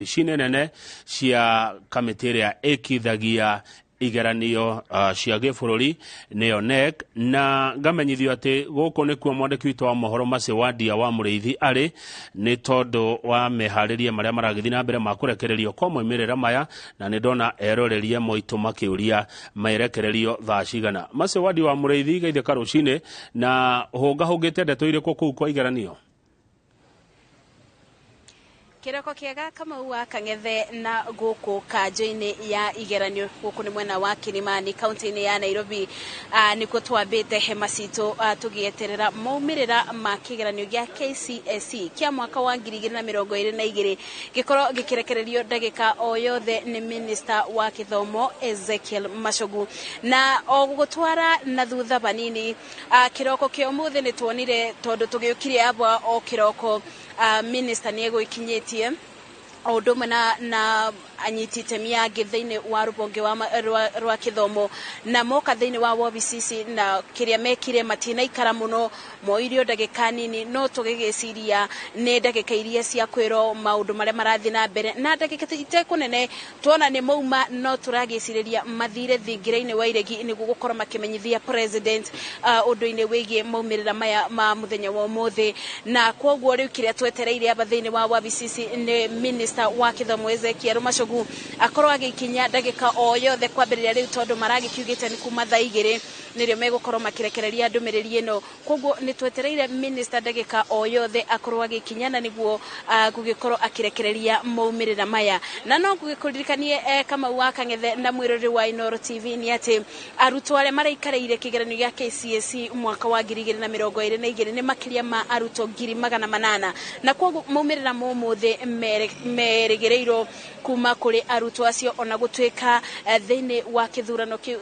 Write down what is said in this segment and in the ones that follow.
Wabici-inĩ nene cia kamĩtĩ ĩrĩa ĩkithagia igeranio cia gĩbũrũri nĩyo NEC, na ngamenyithio atĩ gũkũ nĩkuo mwandĩki witũ wa mohoro Mercy Wandia wa Mũrĩithi arĩ, nĩ tondũ wa meharĩria marĩa maragĩthiĩ na mbere ma kũrekererio kwa moimĩrĩra maya, na nĩ ndona eroreria moitũ makĩũria merekererio thaa cigana. Mercy Wandia wa Mũrĩithi, geithĩka rũcinĩ, na ũhũngahũngĩte ndeto irĩkũ kũu kwa igeranio? Kĩroko kĩega Kamau wa Kang'ethe, na gũkũ kanjũ-inĩ ya igeranio gũkũ nĩ mwena wa Kilimani, kaunti-inĩ ya Nairobi. Nĩkuo twambĩte hema citũ, tũgĩeterera maumĩrĩra ma kĩgeranio gĩa KCSE kĩa mwaka wa 2022 gĩkorwo gĩkĩrekererio ndagĩka o yothe nĩ Minister wa Gĩthomo Ezekiel Machogu. Na o gũgũtwara na thutha vanini, kĩroko kĩa ũmũthĩ nĩ tuonire, tondũ tũgĩũkire aba o kĩroko, minister nĩ egũikinyĩtie o ũndũ ũmwe na anyiti itemi angĩ thĩinĩ wa rũhonge rwa gĩthomo, na moka thĩinĩ wa wabici ici, na kĩrĩa mekire matinaikara mũno, moirio ndagĩka nini, no tũgĩgĩciria nĩ ndagĩka iria cia kwĩrwo maũndũ marĩa marathiĩ na mbere, na ndagĩka itekũnene tuona nĩ mauma, no tũragĩcirĩria mathire thingira-inĩ wa iregi nĩguo gũkorwo makĩmenyithia president ũndũ-inĩ wĩgiĩ maumĩrĩra maya ma mũthenya wa ũmũthĩ. Na koguo rĩu kĩrĩa twetereire aba thĩinĩ wa wabici ici nĩ Minister wa Gĩthomo Ezekiel Machogu akorwo agĩkinya ndagĩka o yothe kwambĩrĩria rĩu, tondũ maragĩkiugĩte nĩ kuma thaa 2 nĩrĩo megũkorwo makĩrekereria ndũmĩrĩri ĩno. Koguo nĩ twetereire minister ndagĩka o yothe akorwo agĩkinya, na nĩguo gũgĩkorwo akĩrekereria maumĩrĩra maya. Na no ngũgĩkũririkanie, Kamau wa Kang'ethe na mwĩroreri wa Inooro TV, nĩ atĩ arutwo arĩa maraikarĩire kĩgeranio gĩa KCSE mwaka wa 2022 nĩ makĩria ma arutwo 800,000, na koguo maumĩrĩra ma ũmũthĩ merĩgĩrĩirwo kuma kũrĩ arutwo acio, ona gũtuĩka thĩinĩ wa kĩthurano kĩu,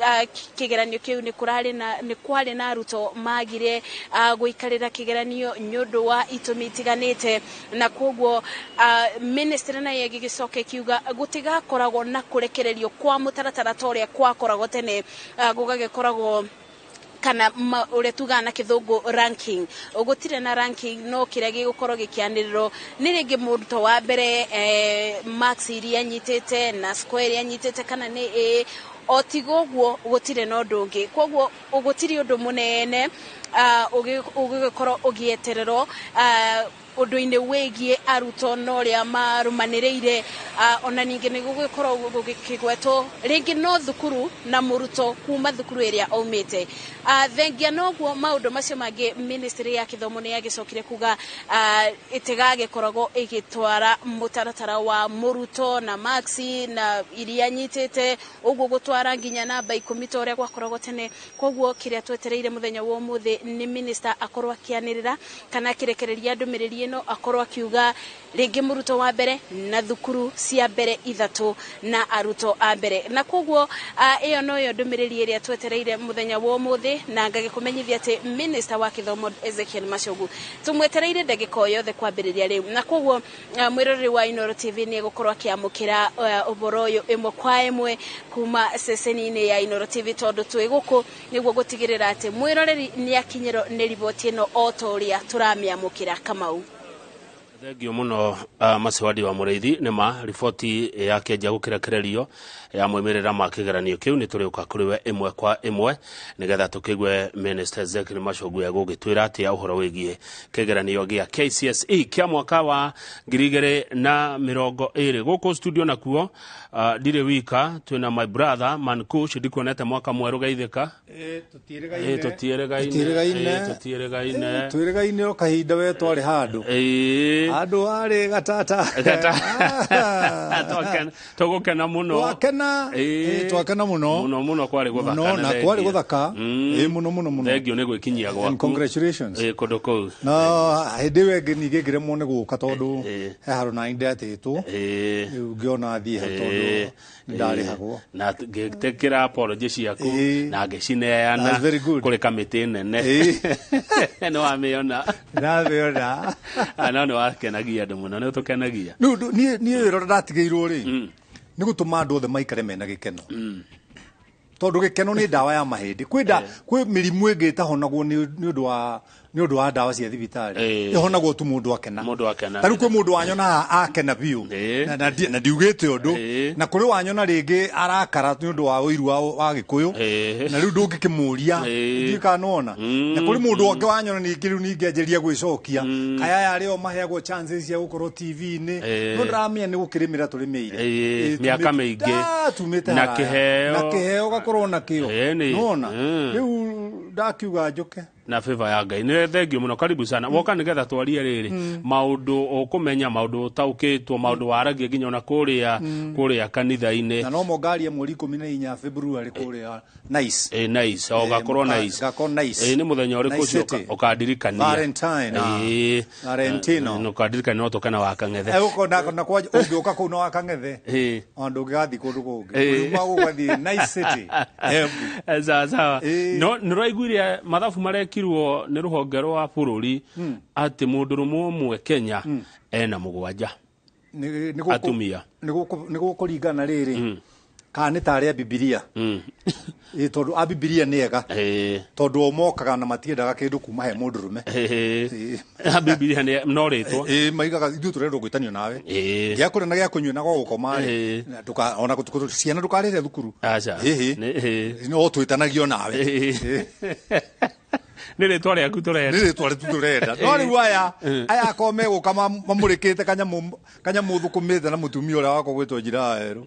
kĩgeranio kĩu, nĩ kũrarĩ na nĩ kwarĩ na arutwo magire gũikarĩra kĩgeranio nĩ ũndũ wa itũmi itiganĩte. Na koguo ministry nayo ĩgĩgĩcoka ĩkiuga gũtigakoragwo na kũrekererio kwa mũtaratara ta ũrĩa gwakoragwo tene, gũgagĩkoragwo kana ũrĩa tugaga na Kĩthũngũ ranking. Gũtirĩ na ranking, no kĩrĩa gĩgũkorwo gĩkĩanĩrĩrwo nĩ rĩngĩ mũrutwo wa mbere, marks iria anyitĩte na score ĩrĩa anyitĩte, kana nĩ ĩ o tiga ũguo gũtirĩ na ũndũ ũngĩ. Koguo gũtirĩ ũndũ mũnene ũgĩgĩkorwo ũgĩetererwo ũndũ-inĩ wĩgiĩ arutwo na ũrĩa marũmanĩrĩire. Ona ningĩ nĩ gũgĩkorwo gũgĩkĩgwetwo rĩngĩ no thukuru na mũrutwo kuma thukuru ĩrĩa aumĩte. Thengia noguo maũndũ macio mangĩ, ministry ya Gĩthomo nĩ yagĩcokire kuga ĩtigagĩkoragwo ĩgĩtwara mũtaratara wa mũrutwo na marks na iria anyitĩte ũguo gũtwara nginya namba 10 ta ũrĩa gwakoragwo tene. Koguo kĩrĩa twetereire mũthenya wa ũmũthĩ nĩ minister akorwo akĩanĩrĩra kana akĩrekereria ndũmĩrĩri ĩno, akorwo akiuga rĩngĩ mũrutwo wa mbere na thukuru cia mbere ithatũ na arutwo a mbere. Na koguo ĩyo noyo ndũmĩrĩri ĩrĩa twetereire mũthenya wa ũmũthĩ, na ngagĩkũmenyithia atĩ Minister wa Gĩthomo Ezekiel Machogu tũmwetereire ndagĩka o yothe kwambĩrĩria rĩu. Na koguo mwĩroreri wa Inooro TV nĩ egũkorwo akĩamũkĩra ũhoro ũyũ ĩmwe kwa ĩmwe kuma ceceni-inĩ ya Inooro TV, tondũ twĩ gũkũ nĩguo gũtigĩrĩra atĩ mwĩroreri nĩ akinyĩrwo nĩ riboti ĩno o ta ũrĩa tũramĩamũkĩra, Kamau. Thengio mũno, Mercy Wadi wa Mũrĩithi. Nĩ ma riboti yakĩanjia gũkĩrekererio ya moimĩrĩra ma kĩgeranio kĩu, nĩ tũrĩũka kũrĩ we ĩmwe kwa ĩmwe nĩgetha tũkĩigue Minister Ezekiel Machogu egũgĩtwĩra atĩa ũhoro wĩgiĩ kĩgeranio gĩa KCSE kĩa mwaka wa 2020. Gũkũ studio nakuo ndirĩ wika, twĩna my brother Mankush. Ndikuonete mwaka mwerũ, geithĩka. Tũtiĩrĩgaine. Tũtiĩrĩgaine. Tũtiĩrĩgaine. Tũtiĩrĩgaine. Twĩrĩgaine o kahinda, we twarĩ handũ handũ harĩ gatata. Tũgũkena mũno. Twakena. Twakena mũno. Mũno mũno, kwarĩ gũthaka. Mũno, na thengia. Kwarĩ gũthaka. Mũno mũno mũno. Thengio nĩ gwĩkinyia gwaku. And congratulations. Kũndũ kũu. Na hĩndĩ ĩyo ĩngĩ ningĩ ngĩremwo nĩ gũka tondũ he handũ nani ndetĩtwo. Rĩu ngĩona thiĩ hau tondũ nĩ ndarĩhagwo. Na ngĩtĩkĩra apology ciaku na ngĩcineana That's very good. kũrĩ kamĩtĩ nene. Nĩ wamĩona? Ndamĩona. Ah, no nĩ wakenagia andũ mũno, nĩ ũtũkenagia. Rĩu niĩ wĩra ũrĩa ndatigĩirwo rĩ, nĩ gũtũma andũ othe maikare mena gĩkeno, tondũ gĩkeno nĩ ndawa ya mahĩndĩ. Kwĩ mĩrimũ ĩngĩ ĩtahonagwo nĩ ũndũ wa Nĩ ũndũ wa ndawa cia thibitarĩ. Ĩhonagwo tu mũndũ akena. Mũndũ akena. Ta rĩu kwĩ mũndũ wanyona haha akena biũ. Na ndiugĩte ũndũ. Na kũrĩ wanyona rĩngĩ arakara nĩ ũndũ wa ũiru wa Gĩkũyũ. Na rĩu ndũngĩkĩmũria. Ndiũĩ kana nĩwona. Na kũrĩ mũndũ ũngĩ wanyona ningĩ rĩu ningĩ anjĩrĩria gwĩcokia. Kaya aya arĩa o maheagwo chances cia gũkorwo TV-inĩ. No ndĩramenya nĩ gũkĩrĩmĩra tũrĩmĩire. Mĩaka mĩingĩ. Tumĩte Na haraya. kĩheo. Na kĩheo ũgakorwo nakĩo. Nĩ. Nĩwona? Rĩu ndakiuga njũke. Na favor ya Ngai. Nĩ thengio mũno, karibu sana. Woka nĩgetha twarie rĩrĩ maũndũ ũkũmenya, maũndũ ũtaũkĩtwo, maũndũ waragia nginya ona kũrĩa kanitha-inĩ. Na no mongarie mweri 14 February kũrĩa Nice. Ĩ, nice. O gakorwo nice. Gakorwo nice. Ĩ, nĩ mũthenya ũrĩkũ Nice ũcio City. ũkandirikania? Valentine, ah. Valentino. Ũkandirikania no tũke na Wakang'ethe. Ũko na kwa ũngĩũka kũu na Wakang'ethe. Ona ndũngĩgathiĩ kũndũ kũngĩ. Uma gũgathiĩ Nice City. Embu. Sawa sawa. No nĩ ũraiguire mathabu marekirwo nĩ rũhonge rwa bũrũri atĩ mũndũrũme ũmwe Kenya ena 7 atumia. Nĩ gũkũringana rĩrĩ kana nĩ tarĩ a Bibilia. Ĩ, tondũ a Bibilia nĩ ega. Tondũ o mokaga na matiendaga kĩndũ kuma he mũndũrũme. A Bibilia nĩ no rĩtwa. Ĩ, maigaga ithuĩ tũrendwo gwĩtanio nawe. Gĩa kũrĩa na gĩa kũnyua na gwa gũkoma rĩ, na ona ciana ndũkarĩhe thukuru. Aca. Ĩhĩ. No twĩtanagio nawe. Nĩ rĩtwa rĩaku tũrenda. Nĩ rĩtwa rĩtu tũrenda. No rĩu aya akorwo megũka mamũrĩkĩte kanyamũ thũkũmĩte na mũtumia ũrĩa wakwa gwĩtwo njira werũ.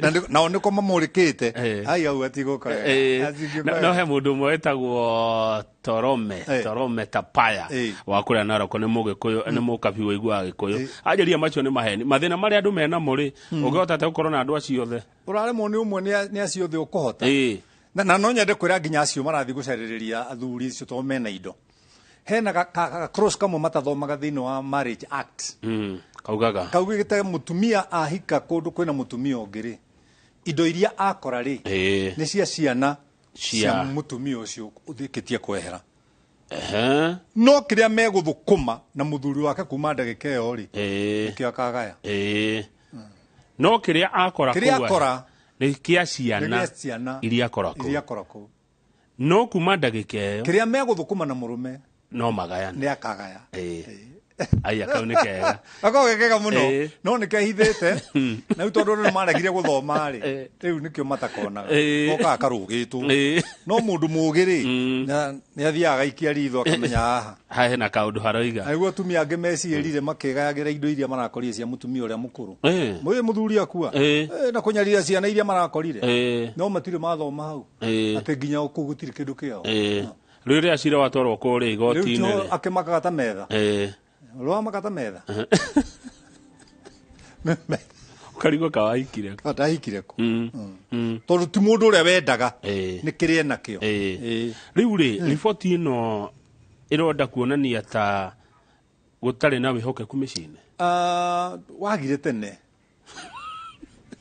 Na nao nĩko mamũrĩkĩte. Ai, hau hatigũka wega. Hatingĩũka No wega. he mũndũ ũmwe wĩtagwo Torome, Torome Tapaya, wa kũrĩa Narok, nĩ Mũgĩkũyũ, nĩ mũkabi ũiguaga Gĩkũyũ. Anjĩrire macio nĩ maheni. Mathĩna marĩa andũ menamo rĩ, ũngĩhota atĩa gũkorwo na andũ acio othe? Ũraremwo nĩ ũmwe nĩ acio othe ũkũhota. Na no nyende kwĩra nginya acio marathiĩ gũcarĩrĩria athuri acio tondũ mena indo. Hena ka cross kamwe matathomaga thĩinĩ wa Marriage Act. Kaugaga. Kaugĩte mũtumia ahika kũndũ kwĩna mũtumia ũngĩ rĩ, indo iria akora rĩ, nĩ cia ciana cia mũtumia ũcio ũthĩkĩtie kwehera. No kĩrĩa megũthũkũma na mũthuri wake kuma ndagĩka ĩyo rĩ, nĩkĩo akagaya. No kĩrĩa akora Kĩrĩa kũu akora nĩ kĩa ciana nĩ kĩa ciana iria akora kũu. Iria akora kũu. No kuma ndagĩka ĩyo kĩrĩa megũthũkũma na mũrũme no magayane. Nĩ akagaya. Aya, kau nĩ kega. Gakoragwo ge kega mũno. No nĩ kehithĩte. Na rĩu tondũ andũ nĩ maregire gũthoma rĩ, rĩu nĩkĩo matakonaga. Gokaga karũgĩtwo. No mũndũ mũũgĩ rĩ, nĩ athiaga agaikia ritho akamenya haha. Haha hena kaũndũ haroiga. Na nĩguo atumia angĩ meciĩrire makĩgayagĩra indo iria marakorire cia mũtumia ũrĩa mũkũrũ. Mũĩ mũthuri akua. Na kũnyarira ciana iria marakorire. No matirĩ mathoma hau. Atĩ nginya kũu gũtirĩ kĩndũ kĩao. Rĩu rĩrĩa cira watwarwo kũrĩa igoti-inĩ Rĩu rĩ. akĩmakaga ta metha. Rwamaka ta metha. Ũkarigwo kawaikire. Ndahikire kũ. Tondũ ti mũndũ ũrĩa wendaga. Nĩ kĩrĩa enakĩo. Rĩu rĩ, riboti ĩno ĩronda kuonania ta gũtarĩ na wĩhokeku mĩciĩ-inĩ. Wagire tene.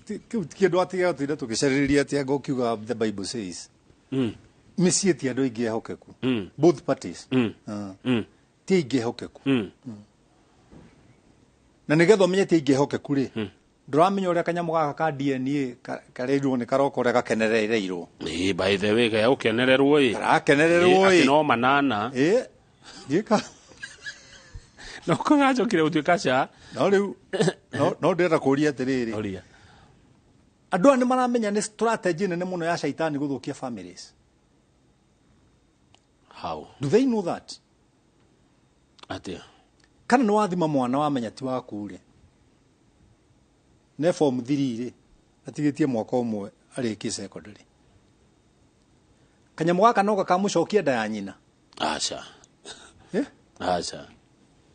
Kĩu ti kĩndũ atĩ gĩatũire tũgĩcarĩrĩria atĩ anga ũkiuga the Bible says. Mĩciĩ ti andũ aingĩ ehokeku. Both parties. Ti aingĩ ehokeku. Na nĩgetha ũmenye ti aingĩ ehokeku rĩ, ndũramenya ũrĩa kanyamũ gaka ka DNA karerirwo nĩ karoka ũrĩa gakenereirwo. Ĩĩ, by the way, gaya gũkenererwo ĩ. Karakenererwo ĩ. Atĩ no manana. Ĩĩ. Gĩka. No kũracokire gũtuĩka ca. No rĩu, no ndĩrenda kũũria atĩrĩrĩ. Ũria. Andũ aya nĩ maramenya nĩ strategy nene mũno ya caitani gũthũkia families. How? Do they know that? Atĩa? Kana nĩ wathima mwana wamenya ti waku rĩ. Ne form 3 rĩ, atigĩtie mwaka ũmwe arĩkie secondary. Kanyamũ gaka no gakamũcokia nda ya nyina. Aca. Aca.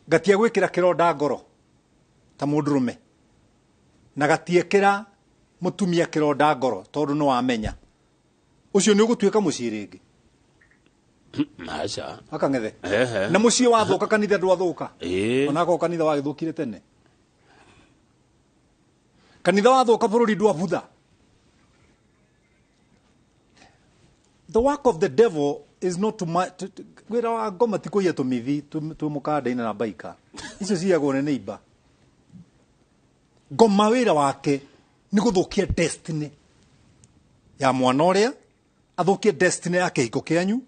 Gatia gwĩkĩra kĩronda ngoro ta mũndũrũme. Na gatiekĩra mũtumia kĩronda ngoro tondũ nĩ wamenya. Ũcio nĩ ũgũtuĩka mũciĩ rĩngĩ. Aca. Akang'ethe. Na mũciĩ wathũka kanitha ndwathũka. Onakorwo kanitha wagĩthũkire tene. Kanitha wathũka bũrũri ndwabutha. The work of the devil is not to to wĩra wa ngoma ti kũiya tũmithi twĩ mũkanda-inĩ na baika. Icio ciyagwo nĩ neighbor. Ngoma wĩra wake nĩ gũthũkia destiny ya mwana ũrĩa, athũkie destiny ya kĩhiko kĩanyu,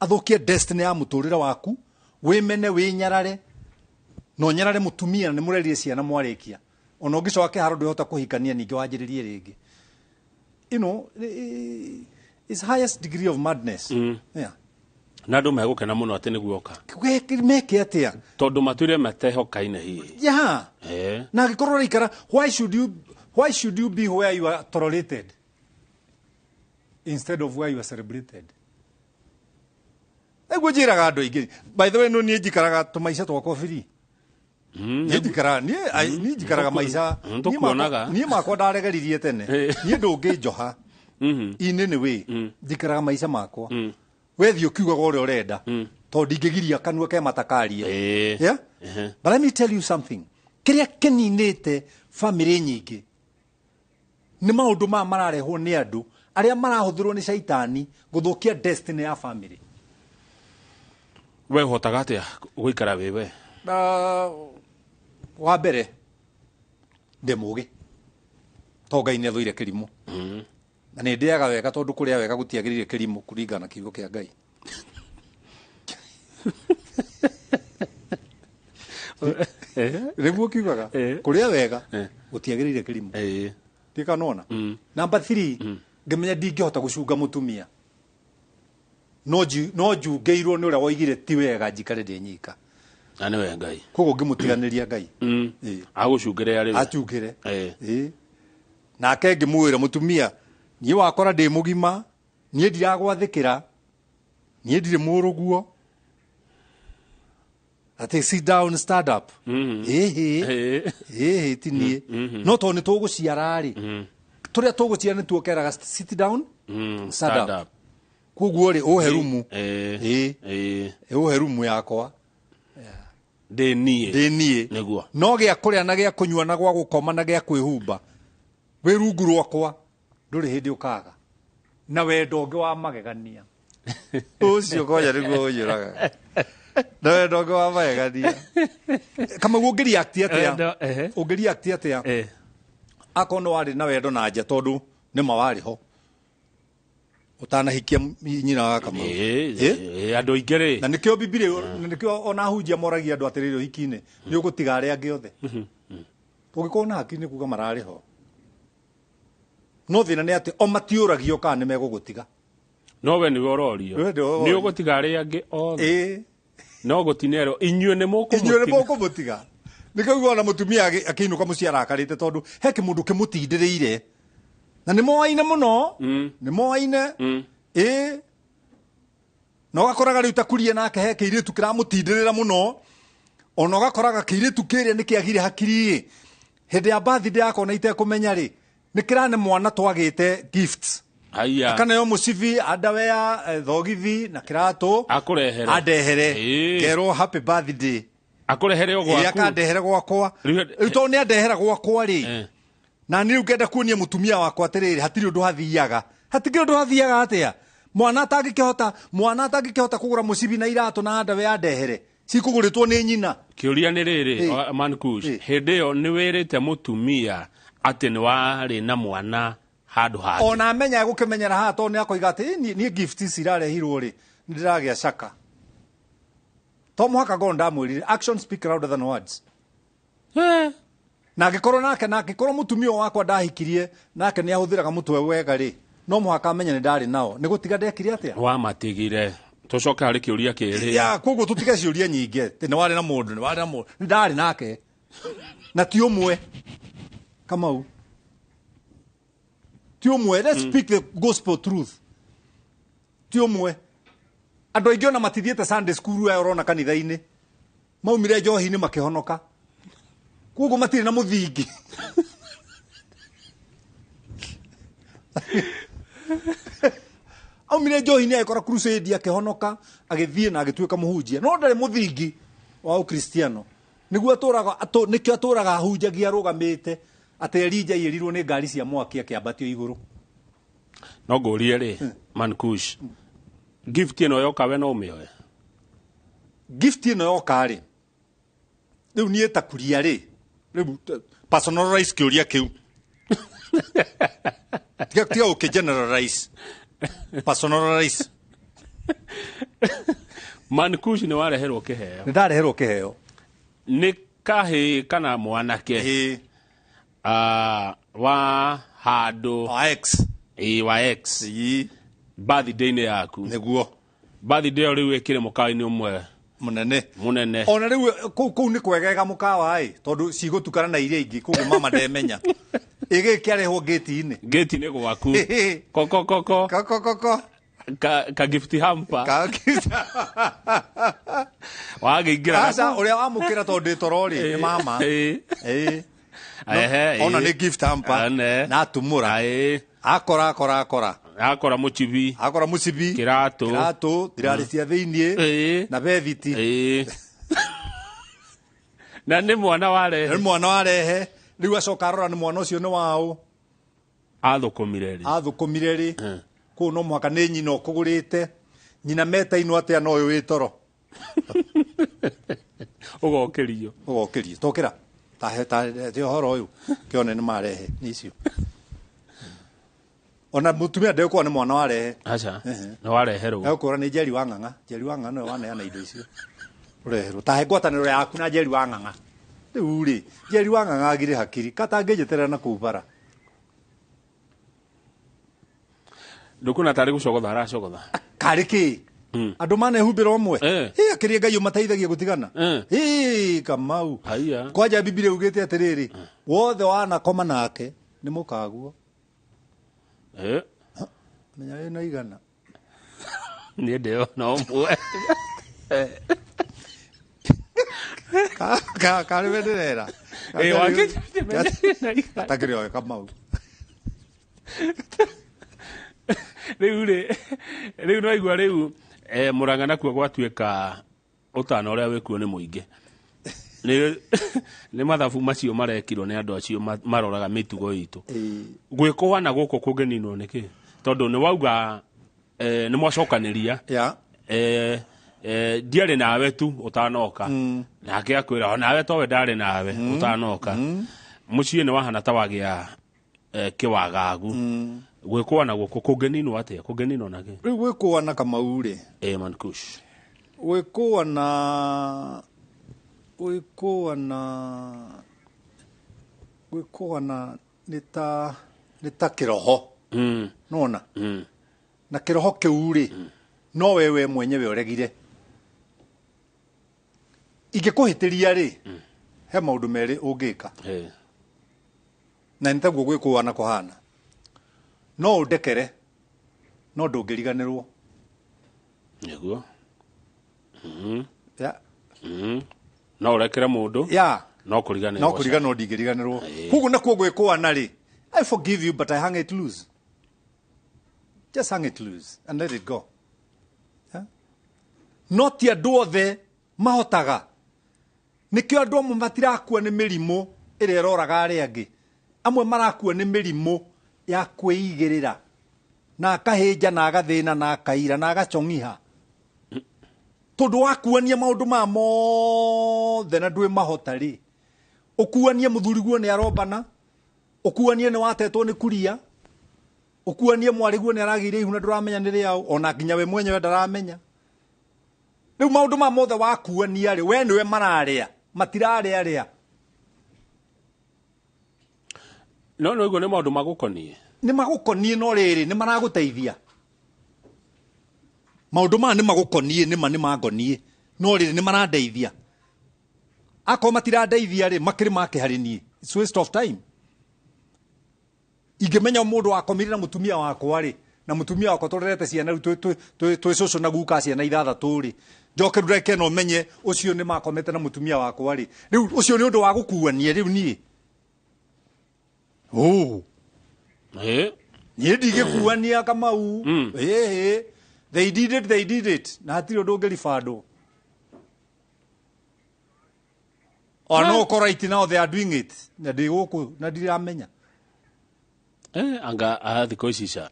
Athũkie destiny ya mũtũrĩre waku, wĩmene, wĩnyarare, na ũnyarare mũtumia na nĩ mũrerire ciana mwarĩkia. Ona ũngĩcoka kĩharo ndwĩhota kũhikania ningĩ wanjĩrĩrie rĩngĩ. You know, it's highest degree of madness. Yeah. Na andũ megũkena mũno atĩ nĩguo oka. Meke atĩa? Tondũ matwire matehokaine hihi. Yeah. Eh. Na angĩkorwo ũraikara, why should you be where you are tolerated instead of where you are celebrated? Nĩguo njĩraga andũ aingĩ. By the way, no niĩ njikaraga tũmaica twakwa free. Niĩ njikaraga niĩ njikaraga maica Tũkuonaga. Niĩ makwa ndaregeririe tene. Niĩ ndũngĩnjoha. In any way, njikaraga maica makwa. Wethiĩ ũkiugaga ũrĩa ũrenda. Tondũ ndingĩgiria kanua ke matakarie. Yeah? But let me tell you something. Kĩrĩa kĩninĩte family nyingĩ nĩ maũndũ maya mararehwo nĩ andũ arĩa marahũthĩrwo nĩ caitani gũthũkia destiny ya family. We ũhotaga atĩa gũikara wĩ we? Wa mbere ndĩ mũgĩ to Ngai nĩ athũire kĩrimũ. Na nĩ ndĩaga wega tondũ kũrĩa wega gũtiagĩrĩire kĩrimũ kũringana na kiugo kĩa Ngai. Nĩguo kiugaga kũrĩa wega gũtiagĩrĩire kĩrimũ. Ndikanona. Number 3, ngĩmenya ndingĩhota gũcunga mũtumia. No njungĩirwo nĩ ũrĩa woigire ti wega njikare ndĩ nyika. Na nĩwe Ngai. Koguo ngĩmũtiganĩria Ngai. Agũcungĩre arĩ we. Acungĩre. Nake ngĩmwĩra mũtumia, niĩ wakora ndĩ mũgima, niĩ ndiragwathĩkĩra, niĩ ndirĩ mũrũguo. Ati sit down, stand up. Ĩhĩ ti niĩ. No tondũ nĩ tũgũciara rĩ, tũrĩa tũgũciara nĩ tuokeraga sit down, stand up. Koguo rĩ, ũhe rumu. Ũhe rumu yakwa. Ndĩ niĩ. Ndĩ niĩ. Nĩguo. No gĩa kũrĩa na gĩa kũnyua na gwa gũkoma na gĩa kwĩhumba, wĩ rungu rwakwa, ndũrĩ hĩndĩ ũkaga. Na wendo ũngĩ wa magegania. Ũcio ngoja nĩguo ũnjũragaga. Na wendo ũngĩ wa magegania. Kamau ũngĩreact atĩa? Ũngĩreact atĩa? Akorwo nĩ warĩ na wendo na nja tondũ nĩ ma warĩ ho. Ũtanahikia nyina wa Kamau. Andũ aingĩ rĩ. Na nĩkĩo Bibilia, na nĩkĩo ona ahunjia moragia andũ atĩrĩrĩ ũhiki-inĩ, nĩ ũgũtiga arĩa angĩ othe. Ũngĩkorwo na hakiri nĩ kuga mararĩ ho. No thĩna nĩ atĩ o matiũragio kana nĩ megũgũtiga. No we nĩwe ũrorio. Nĩ ũgũtiga arĩa angĩ othe. No gũtinerwo inyuĩ nĩ mũkũmũtiga. Inyuĩ nĩ mũkũmũtiga. Nĩkĩo ũiguaga ona mũtumia akĩinũka mũciĩ arakarĩte tondũ he kĩmũndũ kĩmũtindĩrĩire. Na nĩ moaine mũno. Nĩ moaine. Na ũgakoraga rĩu ta kuria nake he kĩirĩtu kĩramũtindĩrĩra mũno. Ona ũgakoraga kĩirĩtu kĩrĩa nĩ kĩagire hakiri ĩ. Hĩndĩ ya birthday yakwa na itekũmenya rĩ, nĩ kĩrane mwana twagĩte gifts. Haiya. Akaneo mũcibi, underwear, thogithi na kĩratũ. Akũrehere. Andehere. Ngerwo happy birthday. Akũrehere o gwaku. Akandehere gwakwa. Rĩu tondũ nĩ andehera gwakwa rĩ. Na niĩ rĩu ngenda kuonia mũtumia wakwa atĩrĩrĩ, hatirĩ ũndũ hathiaga. Hatikĩrĩ ũndũ hathiaga atĩa? Mwana atangĩkĩhota kũgũra mũcibi na iratũ na underwear andehere. Cikũgũrĩtwo nĩ nyina. Kĩũria nĩ rĩrĩ, Mankush, hĩndĩ ĩyo nĩ wĩrĩte mũtumia atĩ nĩ warĩ na mwana handũ hangĩ. Ona amenya egũkĩmenyera haha tondũ nĩ akoiga atĩ niĩ gift ici irarehirwo rĩ, nĩ ndĩragĩa caka. To mũhaka ngorwo ndamwĩrire, action speak louder than words. Na angĩkorwo nake, na angĩkorwo mũtumia wakwa ndahikirie, nake nĩ ahũthĩraga mũtwe wega rĩ, no mũhaka amenye nĩ ndarĩ nao. Nĩ gũtiga ndekire atĩa? Wamatigire. Tũcoke harĩ kĩũria kĩrĩ. Ya, koguo tũtige ciũria nyingĩ. Atĩ nĩ warĩ na mũndũ, nĩ warĩ na mũndũ. Nĩ ndarĩ nake. Na ti ũmwe. Kamau. Ti ũmwe. Let's speak the gospel truth. Ti ũmwe. Andũ aingĩ ona matithiĩte Sunday school aya ũrona kanitha-inĩ. Maumire njohi-inĩ makĩhonoka. Koguo matirĩ na mũthingi. Aumire njohi-inĩ agĩkora crusade akĩhonoka, agĩthiĩ na agĩtuĩka mũhunjia. No ndarĩ mũthingi wa Ũkristiano. Nĩguo atũraga, nĩkĩo atũraga ahunjagia arũgamĩte atĩ Elijah aiyĩrirwo nĩ ngari cia mwaki akĩambatio igũrũ. No ngũrie rĩ, Mankush, gift ĩno yoka we no ũmĩoe? Gift ĩno yoka rĩ, rĩu niĩ ta kuria rĩ, rĩu personalize kĩũria kĩu. Tiga ũkĩ generalize. Personalize. Mankush nĩ wareherwo kĩheo. Nĩ ndareherwo kĩheo. Nĩ kahĩĩ kana mwanake? Ĩĩ. Wa handũ. Wa X. Ĩĩ, wa X. Ĩĩ. Birthday-inĩ yaku. Nĩguo. Birthday ĩyo rĩu ĩkĩrĩ mũkawa-inĩ ũmwe Mũnene. Mũnene. Ona rĩu kũu nĩ kwegega mũkawa ĩ, tondũ cigũtukana na iria ingĩ, koguo mama ndemenya. Ĩgĩkĩarehwo gate-inĩ. Gate-inĩ gwaku. Koko koko. Koko koko. Ka gift hamper. Ka gift. Wagĩingĩra. Aca, ũrĩa wamũkĩra tondũ ndĩ toro rĩ, nĩ mama. Ĩĩ. Ĩĩ. Ehe, Ona ĩĩ. nĩ gift hamper. Ane. Na atumũra. Ĩĩ. Akora, akora, akora. Akora mũcibi. Akora mũcibi. Kĩratũ. Kĩratũ, thirarĩ cia thĩiniĩ. Ĩĩ. Na bethiti. Ĩĩ. Na nĩ mwana warehe. Nĩ mwana warehe. Rĩu acoka arora nĩ mwana ũcio nĩ waũ. Athũkũmire rĩ. Athũkũmire rĩ. Kũu no mũhaka nĩ nyina ũkũgũrĩte. Nyina metainwo atĩa na ũyũ wĩ toro. Ũgokĩrio. Ũgokĩrio. Tokĩra. Ta ta te ũhoro ũyũ. Kĩone nĩ marehe. Nĩ icio. Ona mũtumia ndegũkorwo nĩ mwana warehe. Aca. Nĩ wareherwo. Egũkorwo nĩ Njeri wa Ng'ang'a. Njeri wa Ng'ang'a nĩwe waneana indo icio. Ũreherwo. Ta he ngwatanĩro yaku na Njeri wa Ng'ang'a. Rĩu rĩ, Njeri wa Ng'ang'a agire hakiri. Katangĩnjeterera na kũu bara. Ndũkuona tarĩ gũcogotha aracogotha. Karĩ kĩ? Andũ manehumbĩra ũmwe. Ĩ, akĩrĩ Ngai ũmateithagia gũtigana. Ĩ, Kamau. Haiya. Kwanja Bibilia ugĩte atĩrĩrĩ, wothe wanakoma nake nĩ mũkaguo. Menya wĩna igana. Niĩ ndĩona ũmwe. Karĩ we ndĩrera. Ĩ, wakĩnjĩra igana. Atakĩrĩ oe Kamau. Rĩu rĩ, rĩu no igua rĩu, Mũrang'a nakuo gwatuĩka ũtana ũrĩa wĩkuo nĩ mũingĩ. Nĩ mathabu macio marekirwo nĩ andũ acio maroraga mĩtugo itũ. Gwĩkũana gũkũ kũngĩninwo nĩkĩ? Tondũ nĩ wauga, nĩ mwacokanĩria. Ndiarĩ nawe tu ũtanoka. Nake akwĩra, o nawe towe ndarĩ nawe ũtanoka. Mũciĩ nĩ wahana ta wagĩa, kĩwagagu. Gwĩkũana gũkũ kũngĩninwo atĩa? Kũngĩninwo na kĩ? Rĩu gwĩkũana Kamau rĩ. Mankush. Gwĩkũana, gwĩkũana, gwĩkũana nĩ ta kĩroho. Nĩwona? Na kĩroho kĩu rĩ, no we mwenyewe ũregire. Ingĩkũhĩtĩria rĩ, he maũndũ merĩ ũngĩka. Na nĩ taguo gwĩkũana kũhana. No ũndekere, no ndũngĩriganĩrwo. Nĩguo. No ũrekere mũndũ. No kũriganĩrwo. No kũriganĩrwo ndingĩriganĩrwo. Koguo nakuo gwĩkũana rĩ, I forgive you but I hang it loose. Just hang it loose and let it go. Yeah? No ti andũ othe mahotaga. Nĩkĩo andũ amwe matirakua nĩ mĩrimũ ĩrĩa ĩroraga arĩa angĩ. Amwe marakua nĩ mĩrimũ ya kwĩigĩrĩra. Na akahĩnja na agathĩna na akaira na agacong'iha. Tondũ wakuania maũndũ maya mothe na ndwĩ mahota rĩ, ũkuanie mũthuriguo nĩ arombana, ũkuanie nĩ watetwo nĩ kuria, ũkuanie mwarĩguo nĩ aragĩire ihu na ndũramenya nĩ rĩaũ, ona nginya we mwenyewe ndaramenya. Rĩu maũndũ maya mothe wakuania rĩ, we nĩwe mararĩa, matirarĩa rĩa. No no igua nĩ maũndũ magũkoniĩ. Nĩ magũkoniĩ no rĩrĩ, nĩ maragũteithia. Maũndũ maya nĩ magũkoniĩ, nĩ ma nĩ mangoniĩ. No rĩrĩ, nĩ marandeithia. Akorwo matirandeithia rĩ, makĩrĩ make harĩ niĩ. It's waste of time. Ingĩmenya mũndũ wakomire na mũtumia wakwa rĩ, na mũtumia wakwa tũrerete ciana rĩu twĩ cũcũ na guka ciana ithathatũ rĩ, njoke rĩu ndagĩka ĩno menye ũcio nĩ makomete na mũtumia wakwa rĩ, rĩu ũcio nĩ ũndũ wa gũkuania rĩu niĩ. Oh. Niĩ ndigĩkuania Kamau. They did it, they did it. Na hatirĩ ũndũ ũngĩribandwo. Ona no ũkorwo right now they are doing it. Na ndĩ gũkũ, na ndiramenya. Anga thikũ ici ca.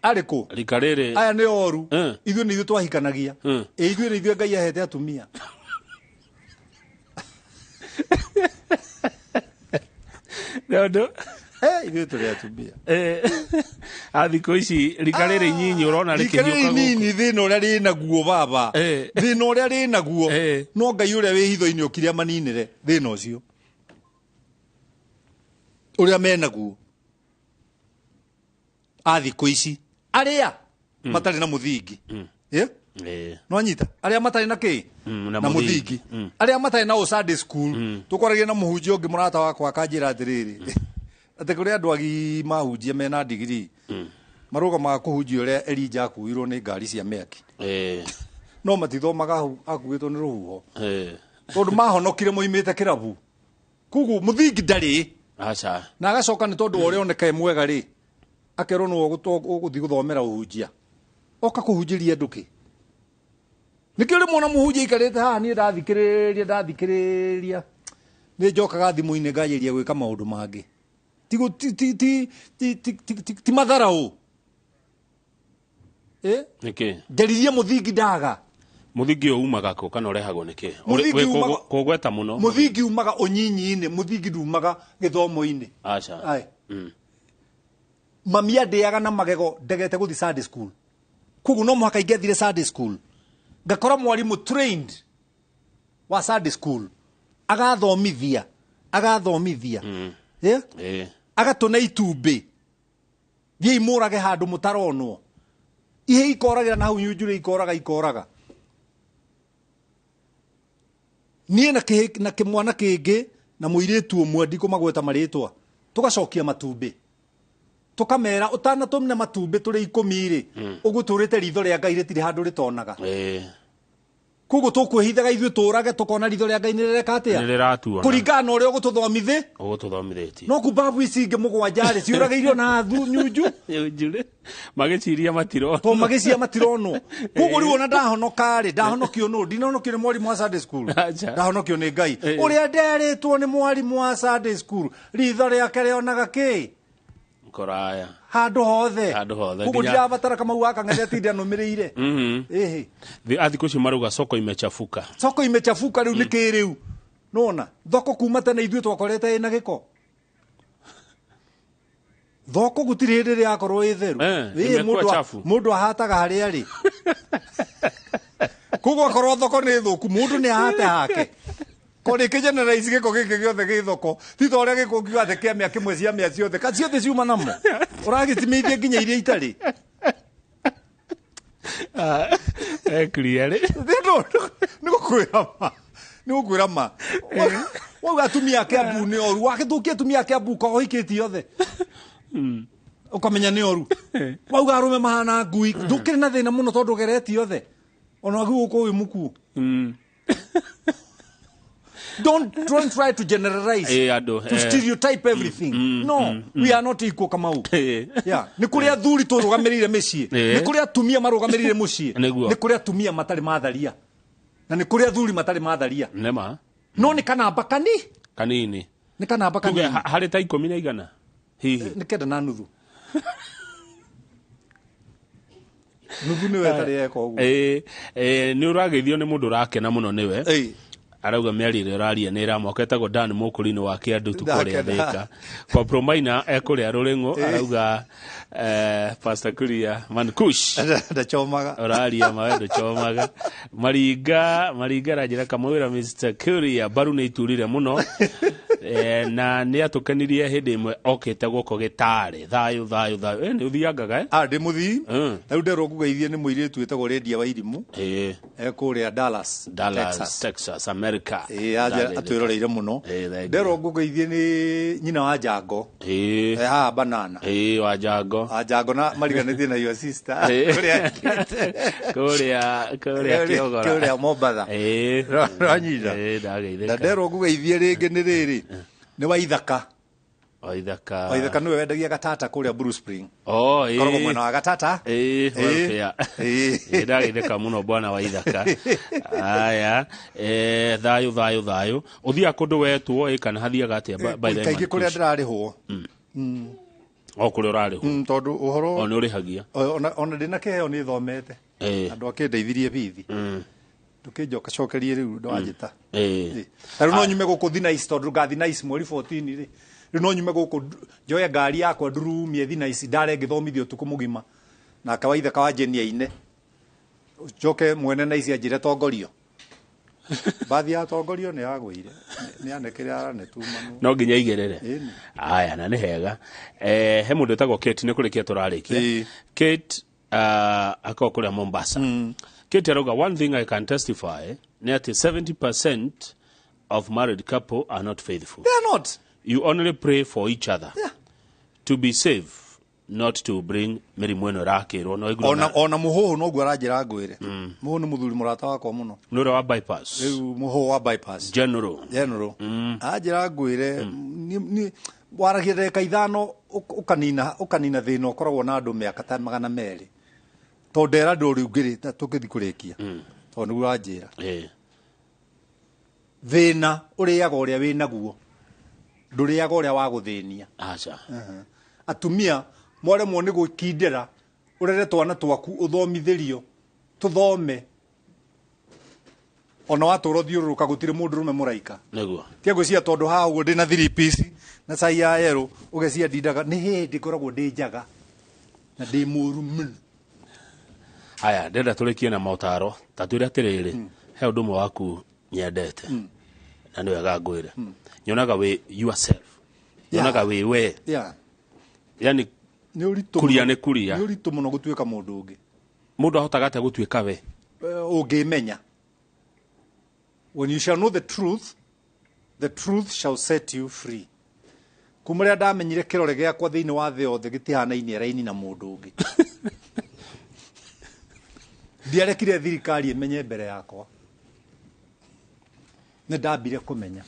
Arĩ kũ? Rika rĩrĩ. Aya nĩ oru. Ithuĩ nĩ ithuĩ twahikanagia. Ithuĩ nĩ ithuĩ Ngai ahete atumia. Nĩ ũndũ. Ithuĩ tũrĩ atumia. A thikũ ici rika rĩrĩ inyinyi ũrona Rika rĩrĩ rĩkĩhiũka gũkũ. inini thĩna ũrĩa rĩ naguo baba, thĩna ũrĩa rĩ naguo, no Ngai ũrĩa wĩ hitho-inĩ okire amaninĩre thĩna ũcio ũrĩa menaguo. A thikũ ici arĩa matarĩ na mũthingi. No anyita arĩa matarĩ na kĩ? Na Na mũthingi. mũthingi. Arĩa matarĩ na Sunday school. Tũkwaragia na mũhunjia ũngĩ mũrata wakwa akanjĩra atĩrĩrĩ, atĩ kũrĩ andũ agima ahunjia mena ndigiri marũgamaga kũhunjia ũrĩa Elijah akuuirwo nĩ ngari cia mĩaki, no matithomaga akuĩtwo nĩ rũhuho, tondũ mahonokire moimĩte kĩrabu. Koguo mũthingi ndarĩ. Aca. Na agacoka nĩ tondũ wa ũrĩa oneka e mwega rĩ, akerwo nĩwe ũgũthiĩ gũthomera ũhunjia, oka kũhunjĩria andũ kĩ? Nĩkĩo rĩmwe ona mũhunjia aikarĩte haha, niĩ ndathikĩrĩria ndathikĩrĩria, nĩ njokaga thimũ-inĩ nganjĩria gwĩka maũndũ mangĩ. Ti gũ- ti- ti- ti- ti- ti- ti- ti- ti matharaũ. Nĩkĩ? Njaririe mũthingi ndaga. Mũthingi ũyũ umaga kũ kana ũrehagwo nĩkĩ? Mũthingi Wĩ kũgweta mũno. Mũthingi umaga ũnyinyi-inĩ, mũthingi ndumaga gĩthomo-inĩ. Aca. Aye. Mami andĩaga na magego ndegete gũthiĩ Sunday school. Koguo no mũhaka ingĩathire Sunday school, ngakora mwarimũ trained wa Sunday school agathomithia, agathomithia. Agatũne itumbĩ, thiĩi mũrage handũ mũtaronwo, ihe ikoragĩra na hau nyunjurĩ, ikoraga ikoraga. Niĩ na kĩmwana kĩngĩ na mũirĩtu ũmwe ndikũmagweta marĩtwa, tũgacokia matumbĩ, tũkamera ũtanatũmne matumbĩ tũrĩ 10 rĩ, ũguo tũrĩte ritho rĩa Ngai rĩtirĩ handũ rĩtonaga. Koguo tũkwĩhithaga ithuĩ tũrage, tũkona ritho rĩa Ngai nĩrĩreka atĩa? Nĩrĩratuona. Kũringana na ũrĩa ũgũtũthomithĩ. Ũgũtũthomithĩtie. No kumbabu ici ingĩ mũgwanja rĩ, ciũragĩirio na thu nyunju. Nyunju rĩ, magĩciria matironwo. To magĩciria matironwo. Koguo rĩu ona ndahonoka rĩ, ndahonokio nũ? Ndinahonokio nĩ mwarimũ wa Sunday school. Acha. Ndahonokio nĩ Ngai. Ũrĩa nderĩtwo nĩ mwarimũ wa Sunday school, ritho rĩake rĩonaga kĩ? Kũraya. Handũ hothe. Handũ hothe, Koguo nginya ndirabatara Kamau wa Kang'ethe atinde anũmĩrĩire. Ĩhĩ. A thikũ ici marauga soko imechafuka. Soko imechafuka rĩu nĩ kĩ rĩu? Nona thoko kuma tene ithuĩ twakorete ĩna gĩko. Thoko gũtirĩ hĩndĩ ĩrĩa yakorwo ĩ theru. Imekuwa chafu. Mũndũ ahataga harĩa arĩ. Koguo akorwo thoko nĩ thũku, mũndũ nĩ ahate hake. Ko rĩngĩ generalize gĩko gĩkĩ gĩothe gĩ thoko, ti ta ũrĩa gĩko ũngiuga atĩ kĩa mĩa kĩmwe cia mĩa ciothe, ka ciothe ciuma namo. Ũragĩtimithia nginya iria itarĩ. Clear rĩ. Nĩ gũkwĩra ma. Nĩ gũkwĩra ma. Wauga atumia a Kiambu nĩ oru, wagĩthũkia atumia a Kiambu ko ũhikĩtie othe. Ũkamenya nĩ oru. Wauga arũme mahana ngui, ndũkĩrĩ na thĩna mũno tondũ ũgeretie othe. Ona waku gũkũ wĩ mũkuũ. Don't try to generalize. Andũ, To stereotype everything. No, we are not equal, Kamau. Yeah. Nĩ kũrĩ athuri tũrũgamĩrĩire mĩciĩ. Nĩ kũrĩ atumia marũgamĩrĩire mũciĩ. Nĩguo. Nĩ kũrĩ atumia matarĩ matharia. Na nĩ kũrĩ athuri matarĩ matharia. Nĩma. No nĩ kanamba kani? Kanini. Nĩ kanamba Tuge kanini. harĩ ta ikũmi na igana. Hihi. Nĩ kenda na nuthu. Nuthu nĩwe ĩtarĩ yeka ũguo. Nĩ ũrageithio nĩ mũndũ ũrakena mũno nĩwe. Arauga mĩario ĩrĩa ũraria nĩ ĩramwaka. Etagwo Dan Mũkũrinĩ wa Kĩandutu kũrĩa Ndakena. Thĩka. Compromaina ekũrĩa Rũrĩng'ũ, arauga, Pastor Kuria Mankush. Ndachomaga. Ũraria mawe ndũchomaga. Maringa, Maringa aranjĩra kamwĩra Mister Kuria mbaru nĩ iturire mũno. Na nĩ atũkenirie hĩndĩ ĩmwe okĩte gũkũ gĩtarĩ. Thayũ, thayũ, thayũ. Nĩ ũthiangaga, eh? Ndĩ mũthii. Rĩu nderwo ngũgeithie nĩ mũirĩtu wĩtagwo Lydia Wairimu. Kũrĩa Dallas, Dallas, Texas. Texas, America. Aja Dallas. atwĩroreire mũno. Thank you. Nderwo ngũgeithie nĩ nyina wa Jango. Haha Banana. Wa Jango. Wa Jango na mariganĩtie na your sister. Kũrĩa akĩte. Kũrĩa, kũrĩa Kĩogora. Kũrĩa Mombatha. Rwanyita. Ndageithĩka. Na nderwo ngũgeithie rĩngĩ nĩ rĩrĩ. Nĩ Waithaka. Waithaka. Waithaka nĩwe wendagia gatata kũrĩa Blue Spring. Oh, Koragwo mwena wa gatata. Welfare. Ndageithĩka mũno bwana Waithaka. Aya, thayũ, thayũ, thayũ. Ũthiaga kũndũ wetwo, kana hathiaga atĩa by the way, Kaingĩ kũrĩa Mankush? ndĩrarĩhwo. O kũrĩa ũrarĩhwo. Tondũ ũhoro O nĩ ũrĩhagia. Ona ndĩna kĩheo nĩ thomete. Andũ akĩndeithirie bithi. Ndũkĩnjoka cokerie rĩu ndwanjĩta. Ta rĩu no nyume gũkũ Thinaice tondũ ngathi Nice mweri 14 rĩ. Rĩu no nyume gũkũ njoye ngari yakwa ndurumie thina ici ndare ngĩthomithio ũtukũ mũgima nake waithaka wa Jane aine, njoke mwene na ici anjĩre tongorio. Bathi ya tongorio nĩ yagũire, nĩ anekĩrĩ aranetuma. No nginya igĩrĩre. Ĩni. Aya, na nĩ hega. He mũndũ wĩtagwo Kate, nĩ kũrĩkia tũrarĩkia. Kate akorwo kũrĩa Mombasa. Kate arauga, one thing I can testify nĩ atĩ 70% of married couple are not faithful. They are not. You only pray for each other to be safe, not to bring mĩrimũ ĩno ĩrakĩrwo no ĩngurwo. Ona mũhũhũ noguo aranjĩra ngwĩre. Mũhũhũ nĩ mũthuri mũrata wakwa mũno. Nĩ ũrĩa wa bypass? Rĩu mũhũhũ wa bypass. General. General. Anjĩra ngwĩre, waragia ndagĩka 5 ũkanina thĩna ũkoragwo na andũ mĩaka ta 200. Tondũ ndera andũ rĩu ngĩrĩ, ta tũngĩthiĩ kũrĩkia. Tondũ nĩguo ũranjĩra. Thĩna ũrĩaga ũrĩa wĩnaguo, ndũrĩaga ũrĩa wa gũthĩnia. Aca. Atumia mwaremwo nĩ gwĩkindĩra, ũrere twana twaku, ũthomithĩrio, tũthome. Ona watũra ũthiũrũrũka gũtirĩ mũndũ ũrũme mũraika. Nĩguo. Tia gwĩciria tondũ haha ũguo ndĩna 3 piece na cai ya yerũ ũgeciria ndindaga, nĩ hĩndĩ ngoragwo ndĩ njaga na ndĩ mũru mũno. Haya, ndĩrenda tũrĩkie na maũtaro. Ta twĩre atĩrĩrĩ, he ũndũ ũmwe waku nyendete. Na nĩ wega ngwĩre. Nyonaga wĩ yourself. Nyonaga wĩ we. Yani Nĩ ũritũ kuria mũno. Nĩ kuria. Nĩ ũritũ mũno gũtuĩka mũndũ ũngĩ. Mũndũ ahotaga atĩa gũtuĩka we? Ũngĩmenya. When you shall know the truth, the truth shall set you free. Kuma rĩrĩa ndamenyire kĩrore gĩakwa thĩinĩ wa thĩ yothe gĩtihanainie raini na mũndũ ũngĩ. Ndiarekire thirikari ĩmenye mbere yakwa. Nĩ ndambire kũmenya.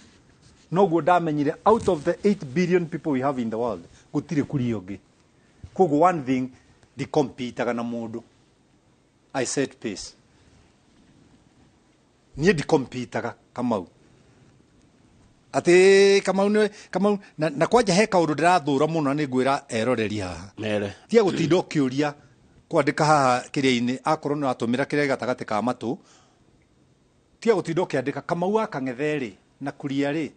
Noguo ndamenyire out of the 8 billion people we have in the world, gũtirĩ kuria ũngĩ. Koguo one thing, ndikompitaga na mũndũ. I set pace. Niĩ ndikompitaga Kamau. Atĩ Kamau nĩ Kamau na kwanja he kaũndũ ndĩrathũra mũno na nĩ ngwĩra eroreri haha. Mere. Tiga gũtinda ũkĩũria kwandĩka haha kĩrĩa-inĩ akorwo nĩ ũratũmĩra kĩrĩa gatagatĩ ka matũ. Tiga gũtinda ũkĩandĩka Kamau wa Kang'ethe rĩ na Kuria rĩ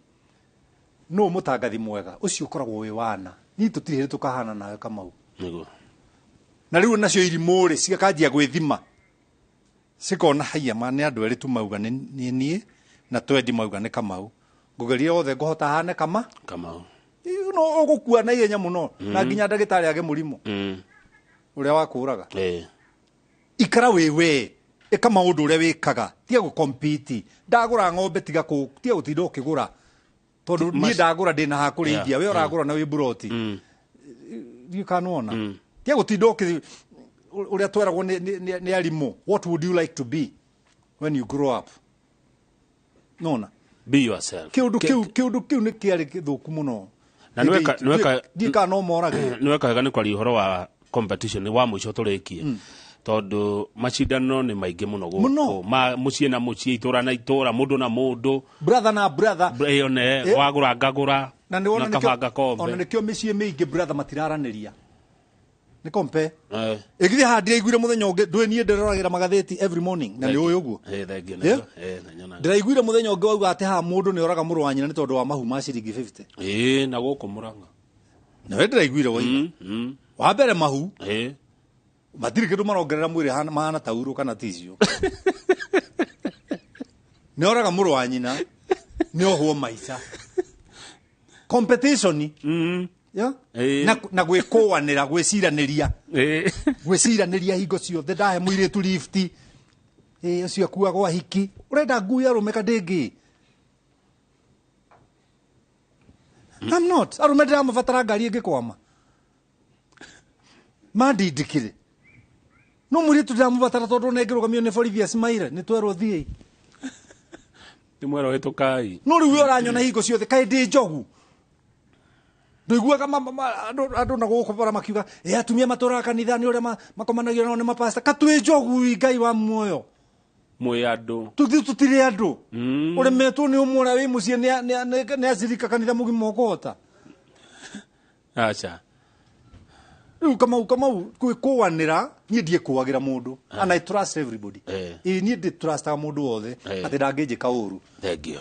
nũ mũtangathi mwega ũcio ũkoragwo wĩ wana. Niĩ tũtirĩ hĩndĩ tũkahana nawe Kamau. Nĩguo. Na rĩu nacio irimũ rĩ cigakanjia gwĩthima. Cikona haiya ma nĩ andũ erĩ tu mauga nĩ niĩ na twendi mauga nĩ Kamau. Ngũgeria othe ngũhota hane kama Kamau. No ũgũkua na ihenya mũno na nginya ndagĩtarĩ age mũrimũ. Ũrĩa wakũraga. Ikara wĩ we, ĩka maũndũ ũrĩa wĩkaga, tiga gũkompiti. Ndagũra ng'ombe tiga tiga gũtinda ũkĩgũra. Tondũ niĩ ndagũra ndĩna ha kũrĩithia, we ũragũra na wĩ mburoti. Ndiũĩ kana nĩwona. Tiga gũtinda ũrĩa tweragwo nĩ arimũ. What would you like to be when you grow up? Nona. Be yourself. Kĩũndũ kĩu nĩ kĩarĩ gĩthũku mũno. Na nĩweka Ndiũĩ kana no morage. Nĩweka wega nĩ kwaria ũhoro wa competition wa mũico tũrĩkie. Tondũ macindano nĩ maingĩ mũno gũkũ. Mũno. Ma mũciĩ na mũciĩ, itũra na itũra, mũndũ na mũndũ. Brother na brother. Ĩyo nĩ, wagũra ngagũra, Na nĩ wona na nĩkĩo kabanga kombe. Ona nĩkĩo mĩciĩ mĩingĩ brother matiraranĩria. Nĩ kompe. Ĩgithĩ haha ndiraiguire mũthenya ũngĩ, ndũĩ niĩ ndĩroragĩra magathĩti every morning, na nĩ ũĩ ũguo. Thengiũ, nĩguo. Na nyonaga. Ndĩraiguire mũthenya ũngĩ wauga atĩ haha mũndũ nĩ oraga mũrũ wa nyina nĩ tondũ wa mahu ma ciringi 50. Na gũkũ Mũrang'a. Na we ndĩraiguire woiga. Wa mbere mahu. Matirĩ kĩndũ marongerera mwĩrĩ mahana tauro kana tissue. Nĩ oraga mũrũ wa nyina, nĩ ohwo maica. Competition. Yeah? Na gwĩkũanĩra, gwĩciranĩria. Gwĩciranĩria hingo ciothe, ndahe mũirĩtu lift. Ũcio akuagwo ahiki. Ũrenda ngui arũme ka ndĩngĩ? I'm not. Arũme ndĩramabatara ngari ĩngĩkwama. Mandindĩkire. No mũirĩtu ndĩramũbatara tondũ ona ĩngĩrũgamio nĩ borithi acimaire, nĩ twerwo thiĩi. Nĩ mwerwo hĩtũkai. No rĩu we ũranyona hingo ciothe, kaĩ ndĩ njogu. Ndũiguaga andũ na gũkũ bara makiuga, atumia matũraga kanitha nĩ ũrĩa makomanagio nao nĩ mapasta. Ka twĩ njogu Ngai wa muoyo. Mwĩ andũ. Tũthiĩ tũtirĩ andũ. Ũremetwo nĩ ũmwe ũrĩa wĩ mũciĩ nĩ acirika kanitha mũgima ũkũhota. Aca. Rĩu Kamau kwĩkũanĩra, niĩ ndiĩkũagĩra mũndũ. And I trust everybody. Niĩ ndĩ-trustaga mũndũ wothe, atĩ ndangĩnjĩka ũru. Thank you.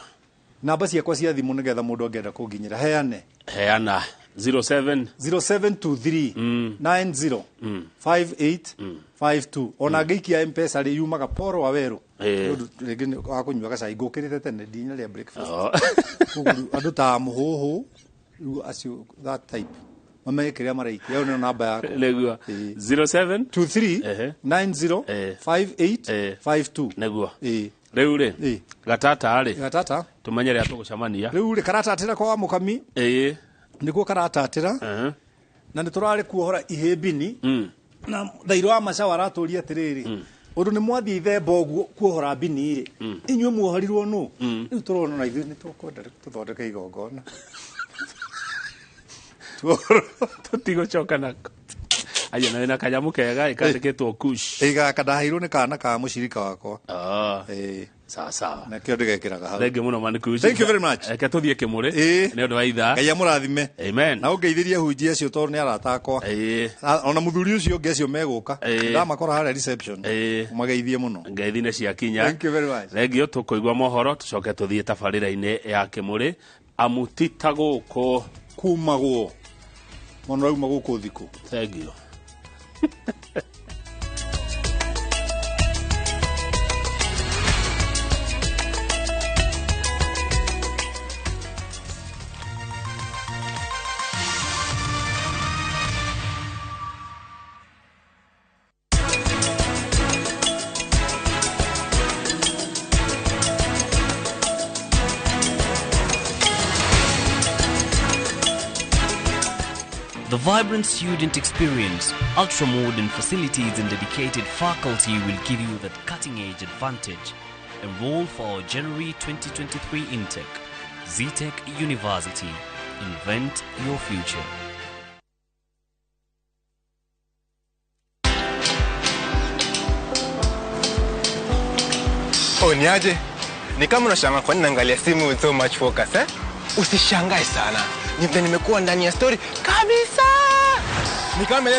Namba ciakwa cia thimũ nĩgetha mũndũ angĩenda kũnginyĩra. Heane. Heana 07 0723 90 58 52. Ona ngĩikia Mpesa rĩ, yumaga Paul Waweru. Ĩĩ. Nĩ ũndũ rĩngĩ nĩ wa kũnyua gacai, ngũkĩrĩte tene, ndinarĩa breakfast. Oh. Koguo rĩu andũ ta mũhũhũ rĩu acio, that type, mamenye kĩrĩa maraikia. Ĩyo nĩyo namba yakwa. Nĩguo. Ĩĩ. 07 23 Ehe. 90 Ĩĩ. 58 Ĩĩ. 52. Nĩguo. Ĩĩ. Rĩu rĩ, Ĩĩ. gatata rĩ, Gatata. Tũmenye rĩrĩa tũgũcemania. Rĩu rĩ, karatatĩra kwa Mũkami. Ĩĩ. Nĩkuo karatatĩra. Ehe. Na nĩ tũrarĩ kuohora ihĩmbini na thairũ wa macawa aratũria atĩrĩrĩ, ũndũ nĩ mwathiĩ ithemba ũguo kuohora mbini rĩ, inyuĩ muohorirwo nũ? Rĩu tũrona na ithuĩ nĩ tũkwenda tũthondeke igongona. Tuohorwo. Tũtigũcoka nako. Aya, na wĩna kanyamũ kega kandĩkĩtwo kush. Ĩ, gaka ndaheirwo nĩ kana ka mũcirika wakwa. Ah. Ĩ. Sawa sawa. Nakĩo ndĩgekĩraga hau. Thengiũ mũno, man Kush. Thank you very much. Reke tũthiĩ kĩmũrĩ Ĩĩ. nĩ ũndũ wa ithaa. Ngai amũrathime. Amen. Na ũngeithĩrie hunjia acio tondũ nĩ arata akwa. Ĩĩ. Ona mũthuri ũcio ũngĩ, acio megũka, Ĩĩ. ndamakora harĩa reception. Ĩĩ. Ũmageithie mũno. Ngeithi nĩ ciakinya. Thank you very much. Thengio, tũkũigua mohoro, tũcoke tũthiĩ tabarĩra-inĩ ya kĩmũrĩ, amu ti ta gũkũ Kumagwo mwana ũrauma gũkũ thikũ. Thengio. The vibrant student experience, ultra-modern facilities and dedicated faculty will give you that cutting-edge advantage. Enroll for our January 2023 intake. Zetech University. Invent your future. Oh, niaje? Ni kama unashangaa kwa nini naangalia simu with so much focus, eh? Usishangae sana. Ni vile nimekuwa ndani ya story kabisa. Ni kama